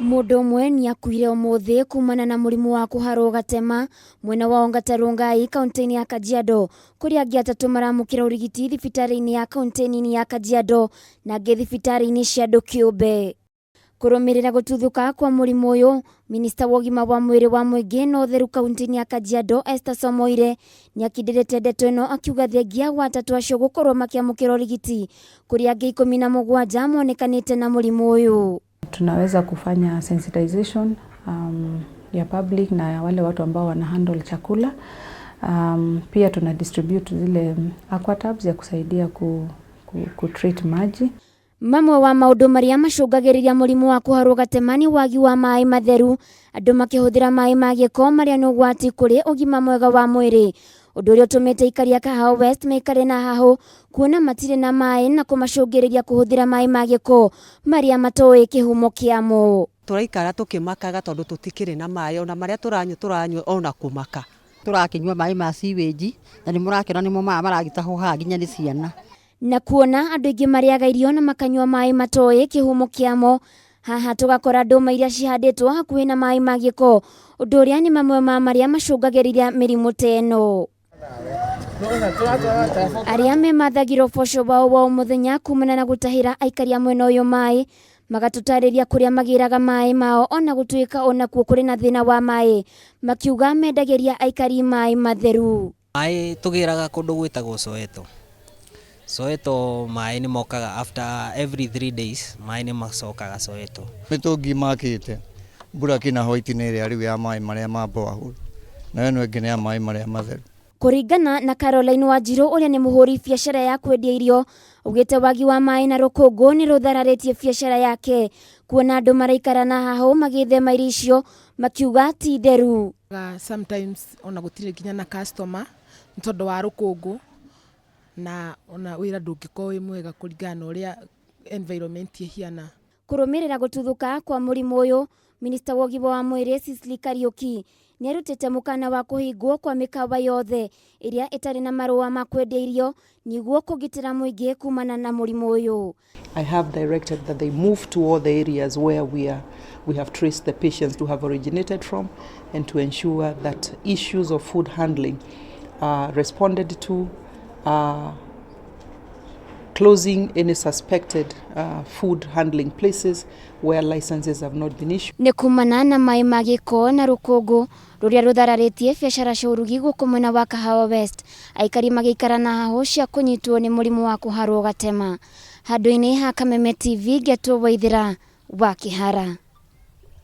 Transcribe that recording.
Mũndũ ũmwe nĩakuire ũmũthĩ kumana na mũrimũ wa kũharwo gatema mwena wa Ongata Rongai kaunti-inĩ ya Kajiado, kũrĩa angĩ atatũ maramũkĩra ũrigiti thibitarĩ-inĩ ya kaunti nini ya Kajiado na angĩ thibitarĩ-inĩ cia andũ kĩũmbe. Kũrũmĩrĩra gũtuthũka kwa mũrimũ ũyũ, minista wa ũgima wa mwĩrĩ wa mũingĩ na ũtheru kaunti-inĩ ya Kajiado Esther Somoire nĩakindĩrĩte ndeto ĩno akiuga thengia wa atatũ acio gũkorwo makĩamũkĩra ũrigiti kũrĩ angĩ 17 monekanĩte na mũrimũ ũyũ. Tunaweza kufanya sensitization ya public na ya wale watu ambao wana handle chakula. Pia tuna distribute zile aquatabs ya kusaidia ku treat maji. Mamwe wa maũndũ marĩa macũngagĩrĩria mũrimũ wa kũharwo gatema nĩ wagi wa maĩ matheru, andũ makĩhũthĩra maĩ ma gĩko marĩa nĩ ũgwati kũrĩ ũgima mwega wa mwĩrĩ, ũndũ ũrĩa ũtũmĩte aikari a Kahawa West maikare na hahũ kuona matirĩ na maĩ na kũmacũngĩrĩria kũhũthĩra maĩ ma gĩko marĩa matoĩ kĩhumo kĩamo. Tũraikara tũkĩmakaga tondũ tũtikĩrĩ na maĩ, ona marĩa tũranyua tũranyua ona kũmaka. Tũrakĩnyua maĩ ma sewage na nĩ mũrakĩona nĩmo maya maragĩtahwo haha nginya nĩ ciana. Na kuona andũ aingĩ marĩaga irio na makanyua maĩ matoĩ kĩhumo kĩamo, haha tũgakora ndũma iria cihandĩtwo hakuhĩ na maĩ ma gĩko, ũndũ ũrĩa nĩ mamwe ma marĩa macũngagĩrĩria mĩrimũ ta ĩno. Arĩa memathagĩra ũboco wao wa o mũthenya kumana na gũtahĩra aikari a mwena ũyũ maĩ magatũtarĩria kũrĩa magĩraga maĩ mao ona gũtuĩka onakuo kũrĩ na thĩna wa maĩ, makiuga mendagĩria aikari maĩ matheru. Maĩ tũgĩraga kũndũ gwĩtagwo Soweto. Soweto maĩ nĩ mokaga after every 3 days, maĩ nĩ macokaga Soweto. Mĩtũngi makĩte black na white nĩ ĩrĩa rĩu ya maĩ marĩa ma borehole, nayo ĩno ĩngĩ nĩ ya maĩ marĩa matheru. Kũringana na Caroline Wanjiru ũrĩa nĩ mũhũri biacara ya kwendia irio, augĩte wagi wa maĩ na rũkũngũ nĩ rũthararĩtie biacara yake kuona andũ maraikara na hahũ magĩthema irio icio makiuga ti theru. Sometimes ona gũtirĩ nginya na customer nĩ tondũ wa rũkũngũ, na ona wĩra ndũngĩkorwo wĩ mwega kũringana na ũrĩa environment ĩhiana. Kũrũmĩrĩra gũtuthũka kwa mũrimũ ũyũ, minista wa ũgima wa mwĩrĩ Sicily Kariuki nĩarutĩte mũkana wa kũhingwo kwa mĩkawa yothe ĩrĩa ĩtarĩ na marũa ma kwendia irio nĩguo kũgitĩra mũingĩ kumana na mũrimũ ũyũ. I have directed that they move to all the areas where we have traced the patients to have originated from and to ensure that issues of food handling are responded to, closing any suspected food handling places where licenses have not been issued. Nĩ kumana na maĩ ma gĩko na rũkũngũ rũrĩa rũthararĩtie biacara cia ũrugi gũkũ mwena wa Kahawa West, aikari magĩikara na hahũ cia kũnyitwo nĩ mũrimũ wa kũharwo gatema. Handũ-inĩ ha Kameme TV, ngetwo Waithĩra wa Kĩhara.